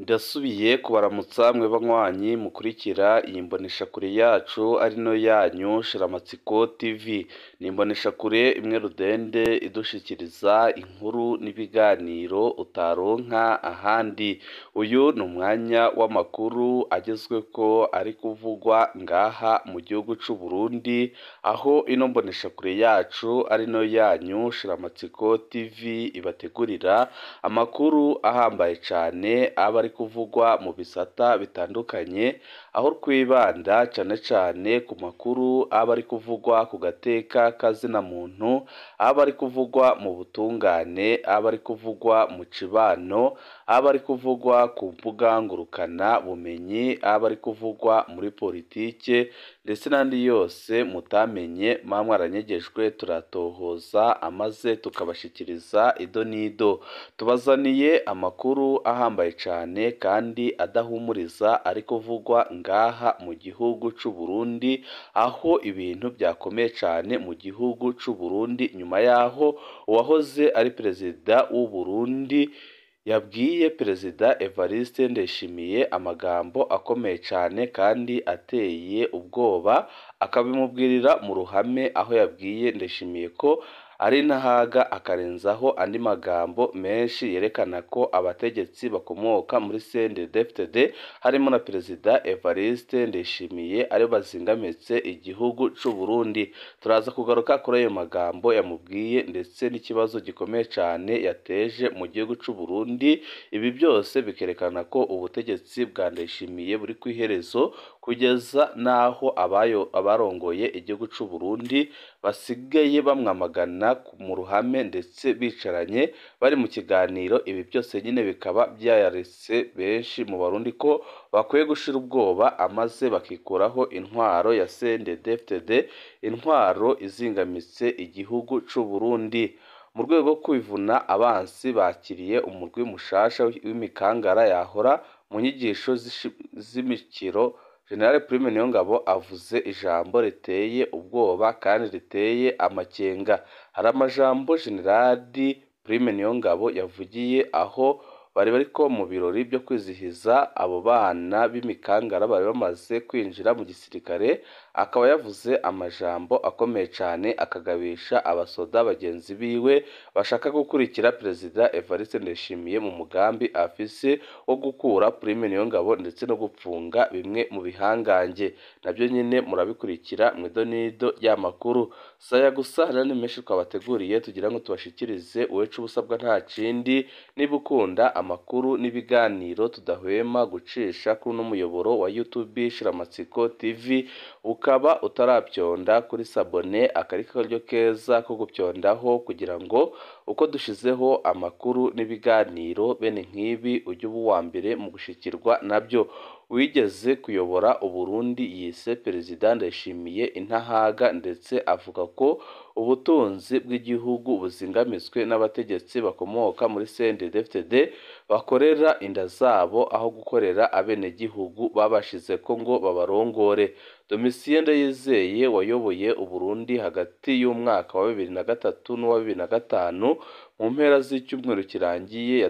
Ndasubiye kubaramutsa mwe banywanyi mukurikira iyi mboneshakure yacu ari no yanyu Shiramatsiko TV. Ni imboneshakure imwe rudende idushikiriza inkuru n'ibiganiro utaronka ahandi. Uyu ni umwanya w'amakuru agezweko ari kuvugwa ngaha mu gihugu c'u Burundi, aho ino mboneshakure yacu ari no yanyu Shiramatsiko TV ibategurira amakuru ahambaye cane aba ari kuvugwa mu bisata bitandukanye, aho twibanda cane cane ku makuru aba ari kuvugwa ku gateka kazina muntu, aba ari kuvugwa mu butungane, aba ari kuvugwa mu cibano, aba ari kuvugwa ku mbuga ngurukana bumenyi, aba ari kuvugwa muri politike ndetse n'andi yose mutamenye muba mwaranyegejwe, turatohoza amaze tukabashikiriza ido n'ido. Tubazaniye amakuru ahambaye cane kandi adahumuriza ari kuvugwa ngaha mu gihugu c'u Burundi, aho ibintu byakomeye cane mu gihugu c'u Burundi nyuma yaho uwahoze ari perezida w'u Burundi yabwiye perezida Evariste Ndayishimiye amagambo akomeye cane kandi ateye ubwoba, akabimubwirira mu ruhame, aho yabwiye Ndayishimiye ko ari ntahaga, akarenzaho andi magambo menshi yerekana ko abategetsi bakomoka muri CNDD-FDD harimo na perezida Evariste Ndayishimiye ari bazingamitse igihugu c'u Burundi. Turaza kugaruka kuri ayo magambo yamubwiye ndetse n'ikibazo gikomeye cane yateje mu gihugu c'u Burundi. Ibi byose bikerekana ko ubutegetsi bwa Ndayishimiye buri kw'iherezo, kugeza n'aho abarongoye igihugu c'u Burundi basigaye bamwamagana mu ruhame ndetse bicaranye bari mu kiganiro. Ibi byose nyine bikaba byaretse benshi mu Barundi ko bakwiye gushira ubwoba amaze bakikuraho intwaro ya CNDD-FDD, intwaro izingamitse igihugu c'u Burundi. Mu rwego rwo kwivuna abansi, bakiriye umurwi mushasha w'imikangara yahora mu nyigisho z'imikiro. General Prime Niyongabo avuze ijambo riteye ubwoba kandi riteye amakenga. Hari amajambo General Prime Niyongabo yavugiye aho bari bariko mu birori byo kwizihiza abo bana b'imikangara bari bamaze kwinjira mu gisirikare, akaba yavuze amajambo akomeye cane akagabisha abasoda bagenzi biwe bashaka gukurikira perezida Evariste Ndayishimiye mu mugambi afise wo gukura Prime Niyongabo ndetse no gupfunga bimwe mu bihangange. Nabyo nyine murabikurikira mw'idonido y'amakuru. Saya gusa hari n'andi menshi twabateguriye tugira ngo tubashikirize. Uwecu ubusabwa nta kindi, niba ukunda amakuru n'ibiganiro tudahwema gucisha kuri uno muyoboro wa YouTube Shiramatsiko TV, ukaba utarabyonda kuri sabone, akari karyo keza ko gupyondaho kugira ngo uko dushizeho amakuru n'ibiganiro bene nk'ibi ujye uba uwa mbere mu gushikirwa nabyo. Wigeze kuyobora Uburundi yise perezida Ndayishimiye intahaga, ndetse avuga ko ubutunzi bw'igihugu buzingamitswe n'abategetsi bakomoka muri CNDD-FDD bakorera inda zabo aho gukorera abenegihugu babashize ko ngo babarongore. Domitien Ndayizeye wayoboye Uburundi hagati y'umwaka wa 2003 n'uwa 2005, mu mpera z'icyumweru kirangiye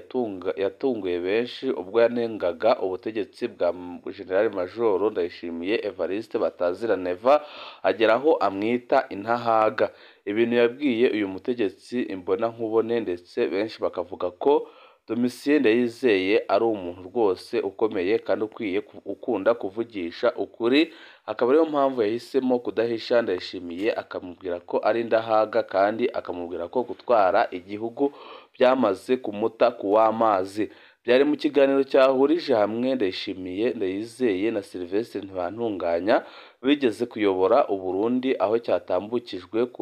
yatunguye benshi ubwo yanengaga ubutegetsi bwa General Major Ndayishimiye Evariste Batazira Neva, ageraho amwita intahaga. Ibintu yabwiye uyu mutegetsi imbonankubone, ndetse benshi bakavuga ko Domitien Ndayizeye ari umuntu rwose ukomeye kandi ukwiye ukunda kuvugisha ukuri, akaba ariyo mpamvu yahisemo kudahisha Ndayishimiye akamubwira ko ari indahaga, kandi akamubwira ko gutwara igihugu byamaze kumuta kuw'amazi. Byari mu kiganiro cyahurije hamwe Ndayishimiye, Ndayizeye na Sylvestre Ntibantunganya bigeze kuyobora Uburundi, aho cyatambukijwe ku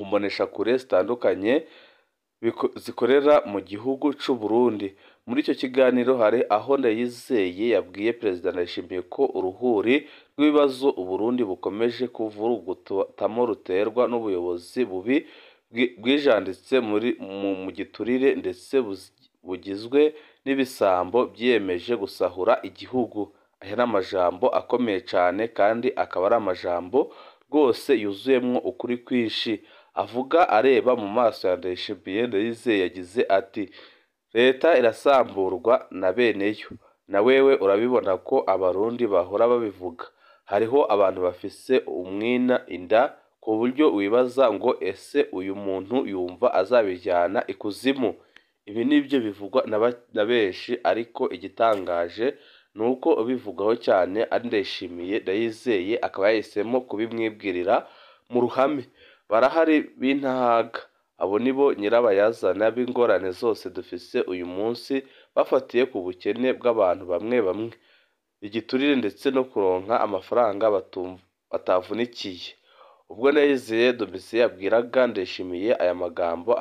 mboneshakure zitandukanye zikorera mu gihugu c'u Burundi. Muri icyo kiganiro hari aho Ndayizeye yabwiye perezida Ndayishimiye ko uruhuri rw'ibibazo Uburundi bukomeje kuvurugutamo ruterwa n'ubuyobozi bubi bwijanditse mu giturire ndetse bugizwe n'ibisambo byiyemeje gusahura igihugu. Aya ni amajambo akomeye cane kandi akaba ari amajambo rwose yuzuyemwo ukuri kwinshi. Avuga areba mu maso ya Ndayishimiye, Ndayizeye yagize ati: Leta irasamburwa na beneyo, na wewe urabibona ko abarundi bahora babivuga. Hariho abantu bafise umwina inda ku buryo wibaza ngo ese uyu muntu yumva azabijyana ikuzimu? Ibi nibyo bivugwa na benshi, ariko igitangaje ni uko ubivugaho cyane ari Ndayishimiye Ndayizeye, akaba yahisemo kubimwibwirira mu ruhame. Barahari b'intahaga, abo nibo nyirabayazana b'ingorane zose dufise uyu munsi, bafatiye ku bukene bw'abantu bamwe bamwe, igiturire ndetse no kuronka amafaranga batavunikiye. Ubwo Ndayizeye Domitien yabwiraga Ndayishimiye aya magambo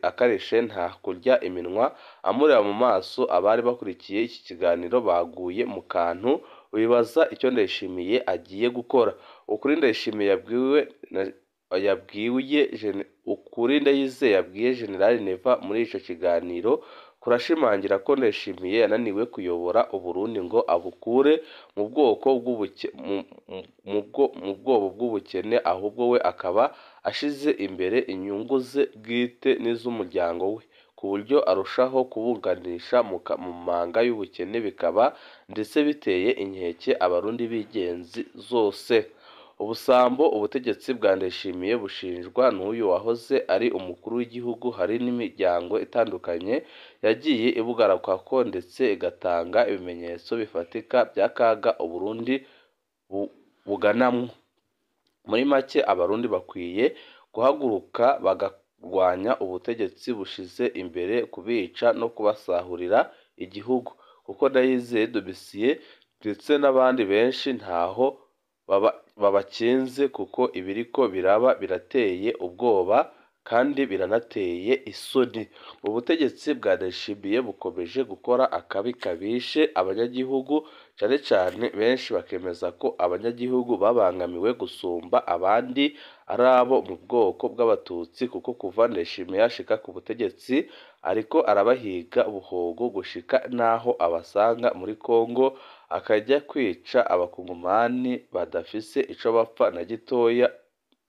akarishe nta kurya iminwa, amureba mu maso, abari bakurikiye iki kiganiro baguye mu kantu, bibaza icyo Ndayishimiye agiye gukora. Ukuri Ndayishimiye yabwiye ukuri Ndayizeye yabwiye General Neva muri ico kiganiro kurashimangira ko Ndayishimiye yananiwe kuyobora Uburundi ngo abukure mu bwoko mu bwobo bw'ubukene, ahubwo we akaba ashize imbere inyungu ze bwite n'iz'umuryango we, ku buryo arushaho kubunganisha mu manga y'ubukene, bikaba ndetse biteye inkeke abarundi b'ingenzi zose. Ubusambo ubutegetsi bwa Ndayishimiye bushinjwa n'uyu wahoze ari umukuru w'igihugu, hari n'imiryango itandukanye yagiye ibugarukako ndetse igatanga ibimenyetso bifatika by'akaga Uburundi buganamwo. Muri make, abarundi bakwiye guhaguruka bakarwanya ubutegetsi bushize imbere kubica no kubasahurira igihugu, kuko Ndayizeye Domitien ndetse n'abandi benshi ntaho babakinze, kuko ibiriko biraba birateye ubwoba kandi biranateye isoni. Ubutegetsi bwa Ndayishimiye bukomeje gukora akabi kabishe abanyagihugu, cane cane benshi bakemeza ko abanyagihugu babangamiwe gusumba abandi ari abo mu bwoko bw'abatutsi, kuko kuva Ndayishimiye yashika ku butegetsi ariko arabahiga buhogo gushika n'aho abasanga muri Kongo, akajya kwica abakongomani badafise ico bapfa na gitoya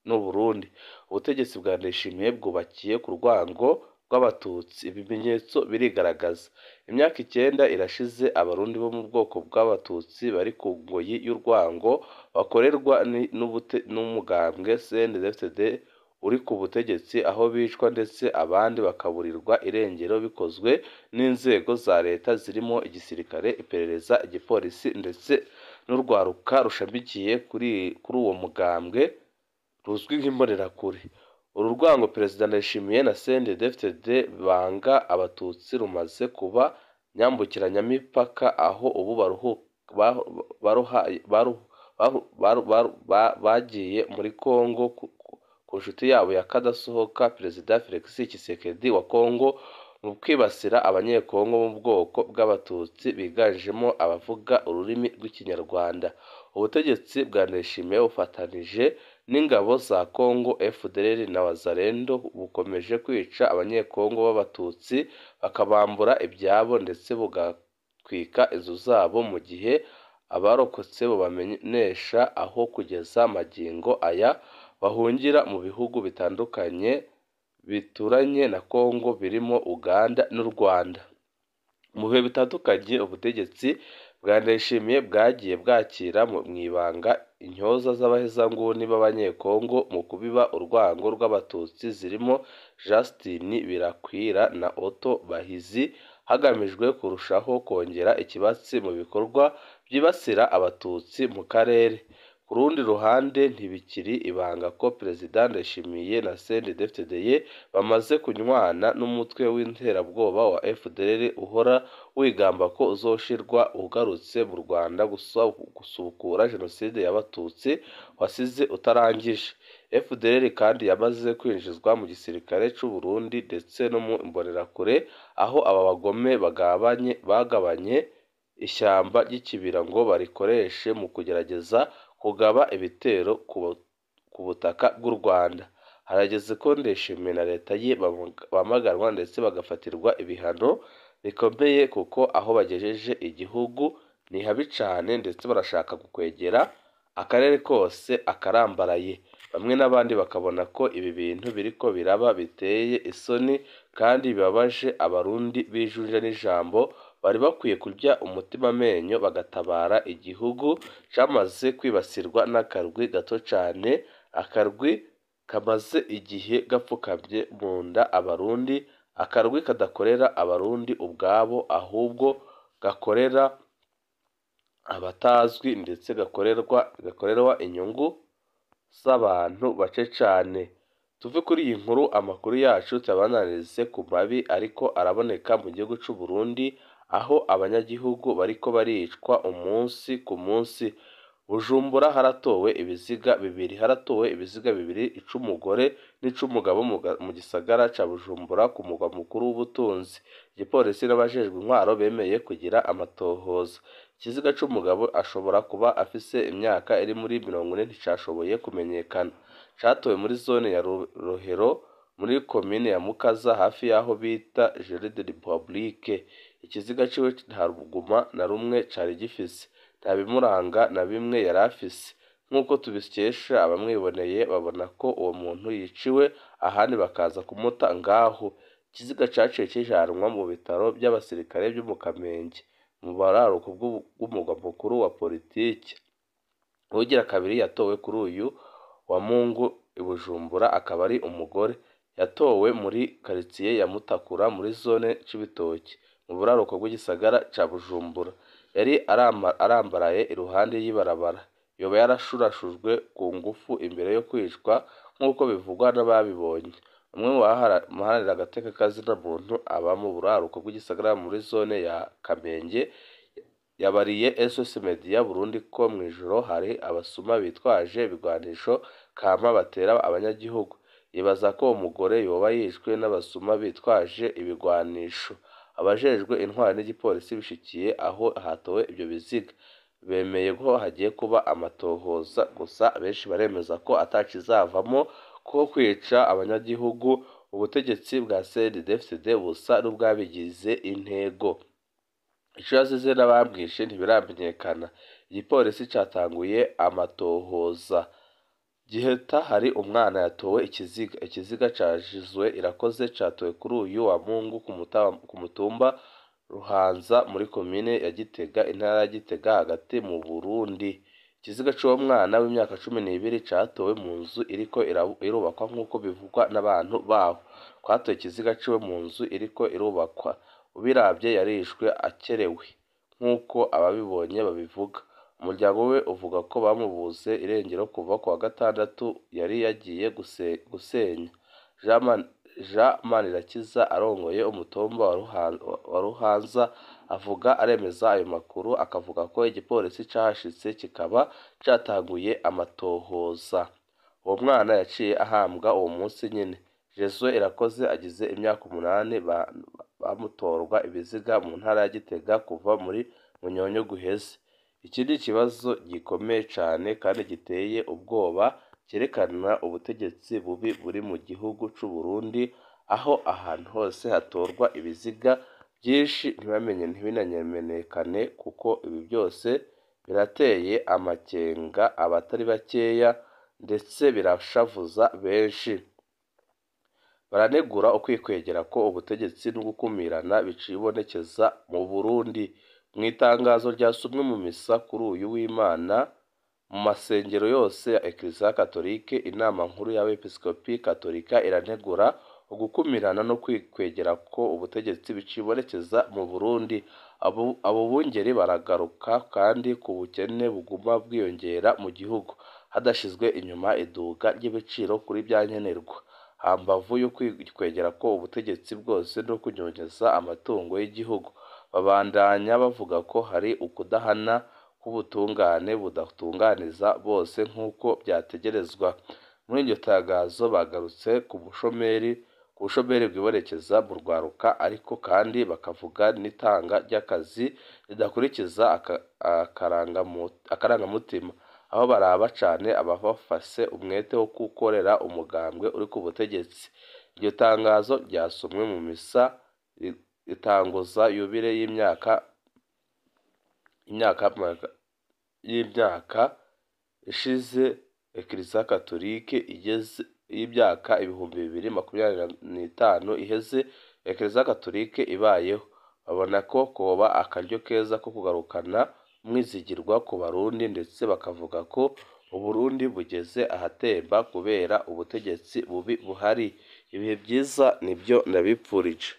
n'Uburundi. Ubutegetsi bwa Ndayishimiye bwubakiye ku rwango rw'abatutsi, ibimenyetso birigaragaza. Imyaka 9 irashize abarundi bo mu bwoko bw'abatutsi bari ku ngoyi y'urwango bakorerwa n'umugambwe CNDD-FDD uri ku butegetsi, aho bicwa ndetse abandi bakaburirwa irengero bikozwe n'inzego za leta zirimo igisirikare, iperereza, igipolisi ndetse n'urwaruka rushamikiye kuri uwo mugambwe ruzwi nk'imbonerakure. Uru rwango Perezida Ndayishimiye na CNDD-FDD banga abatutsi rumaze kuba nyambukiranyamipaka, aho ubu bagiye muri Kongo ku nshuti yabo ya kadasohoka Perezida Felix Tshisekedi wa Kongo, mu kwibasira abanyekongo bo mu bwoko bw'abatutsi biganjemo abavuga ururimi rw'ikinyarwanda. Ubutegetsi bwa Ndayishimiye bufatanije n'ingabo za Kongo FDLR na Wazalendo bukomeje kwica abanyekongo b'abatutsi, bakabambura ibyabo ndetse bugatwika inzu zabo, mu gihe abarokotse bubamenesha aho kugeza magingo aya bahungira mu bihugu bitandukanye bituranye na Kongo birimo Uganda n'u Rwanda. Mu bihe bitandukanye ubutegetsi bwa Ndayishimiye bwagiye bwakira mu ibanga intyoza z'abahezanguni b'abanyekongo mu kubiba urwango rw'abatutsi zirimo Justin Birakwira na Otto Bahizi, hagamijwe kurushaho kongera ikibatsi mu bikorwa byibasira abatutsi mu karere. Ku rundi ruhande, ntibikiri ibanga ko Perezida Ndayishimiye na CNDD-FDD bamaze kunywana n'umutwe w'iterabwoba wa FDLR uhora wigamba ko uzoshirwa ugarutse mu Rwanda gusubukura Jenoside y'abatutsi wasize utarangije. FDLR kandi yamaze kwinjizwa mu gisirikare c'u Burundi ndetse no mu mbonerakure, aho aba bagome bagabanye ishyamba ry'ikibira ngo barikoreshe mu kugerageza kugaba ibitero ku butaka bw'u Rwanda. Harageze ko Ndayishimiye na leta ye bamaganwa ndetse bagafatirwa ibihano bikomeye, kuko aho bagejeje igihugu ni habi cane, ndetse barashaka gukwegera akarere kose akarambaraye. Bamwe n'abandi bakabona ko ibi bintu biriko biraba biteye isoni kandi bibabaje Abarundi bijunja n'ijambo, bari bakwiye kurya umutima amenyo bagatabara igihugu camaze kwibasirwa n'akarwi gato cane, akarwi kamaze igihe gapfukamye mu nda Abarundi, akarwi kadakorera Abarundi ubwabo ahubwo gakorera abatazwi ndetse gakorerwa inyungu z'abantu bake cane. Tuve kuri iyi nkuru, amakuru yacu tuyabandanirize ku mabi ariko araboneka mu gihugu c'u Burundi, aho abanyagihugu bariko baricwa umunsi ku munsi. Bujumbura haratowe ibiziga bibiri, haratowe ibiziga bibiri, ic'umugore n'ic'umugabo mu gisagara ca Bujumbura ku mugwa mukuru w'ubutunzi. Igipolisi n'abajejwe intwaro bemeye kugira amatohoza. Ikiziga c'umugabo ashobora kuba afise imyaka iri muri 40 nticashoboye kumenyekana. Catowe muri zone ya Rohero muri komine ya Mukaza hafi y'aho bita Jardin de Republique. Ikiziga ciwe nta ruguma na rumwe cari gifise, nta bimuranga na bimwe yari afise. Nk'uko tubikesha abamwiboneye, babona ko uwo muntu yiciwe ahandi bakaza kumuta ngaho. Ikiziga caciye kijanwa mu bitaro by'abasirikare vyo mu Kamenge, mu buraruko bw'umugwa mukuru wa politike. Uwugira kabiri yatowe kuri uyu wa Mungu i Bujumbura akaba ari umugore. Yatowe muri karitiye ya Mutakura muri zone Cibitoke, mu buraruko bw'igisagara ca Bujumbura. Yari arambaraye iruhande y'ibarabara. Yoba yarashurashujwe ku ngufu imbere yo kwicwa nk'uko bivugwa n'ababibonye. Umwe mu baharanira agateka kazina muntu aba mu buraruko bw'igisagara muri zone ya Kamenge yabariye SOS Media Burundi ko mw'ijoro hari abasuma bitwaje ibigwanisho kama batera abanyagihugu. Yibaza ko uwo mugore yoba yishwe n'abasuma bitwaje ibigwanisho. Abajejwe intwaro n'igipolisi bishikiye aho hatowe ivyo biziga, bemeye ko hagiye kuba amatohoza, gusa benshi baremeza ko atacizavamo kuko kwica abanyagihugu ubutegetsi bwa CNDD-FDD busa n'ubwabigize intego. Ico yazize n'abamwishe ntibiramenyekana. Igipolisi catanguye amatohoza. Giheta hari umwana yatowe ikiziga. Ikiziga cashizwe Irakoze catowe kuri uyu wa Mungu ku mutumba Ruhanza muri komine ya Gitega, intara ya Gitega hagati mu Burundi. Ikiziga c'uwo mwana w'imyaka 12 catowe mu nzu iriko irubakwa nk'uko bivugwa n'abantu baho. Twatoye ikiziga ciwe mu nzu iriko irubakwa. Ubiravye yarishwe akerewe nk'uko ababibonye babivuga. Umuryango we uvuga ko bamubuze irengero kuva ku wa gatandatu yari yagiye gusenya. Jean Manirakiza arongoye umutumba wa Ruhanza avuga aremeza ayo makuru, akavuga ko igipolisi cahashitse kikaba catanguye amatohoza. Uwo mwana yaciye ahambwa uwo munsi nyene. Jesue Irakoze agize imyaka 8 bamutorwa ibiziga mu ntara ya Gitega kuva muri Munyonyo guheze. Iki ni ikibazo gikomeye cane kandi giteye ubwoba, cyerekana ubutegetsi bubi buri mu gihugu c'u Burundi, aho ahantu hose hatorwa ibiziga byinshi ntibamenye ntibinamenyekane, kuko ibi byose birateye amakenga abatari bakeya ndetse birashavuza benshi. Baranegura ukwikwegera ko ubutegetsi no gukumirana bicibonekeza mu Burundi. Mu itangazo ryasomwe mu misa kuri uyu w'Imana mu masengero yose ya Eklezia Katolike, inama nkuru y'Abepiskopi Katolika iranegura ugukumirana no kwikwegera ko ubutegetsi bicibonekeza mu Burundi. Abo bungeri baragaruka kandi ku bukene buguma bwiyongera mu gihugu, hadashizwe inyuma iduga ry'ibiciro kuri bya nkenerwa. Hambavu yo kwikwegera ko ubutegetsi bwose no kunyonyeza amatungo y'igihugu, babandanya bavuga ko hari ukudahana k'ubutungane budatunganiza bose nk'uko byategerezwa. Muri iryo tangazo bagarutse ku bushomeri bwibonekeza mu rwaruka, ariko kandi bakavuga n'itanga ry'akazi ridakurikiza akarangamutima, aho baraba cane ababafase umwete wo gukorera umugambwe uri ku butegetsi. Iryo tangazo ryasomwe mu misa ritanguza yubile y'imyaka ishize Ekleziya Katolike igeze y'imyaka 2025 iheze Ekleziya Katolike ibayeho. Babona ko koba akaryo keza ko kugarukana umwizigirwa ku Barundi, ndetse bakavuga ko Uburundi bugeze ahatemba kubera ubutegetsi bubi buhari. Ibihe byiza nibyo ndabipfurije.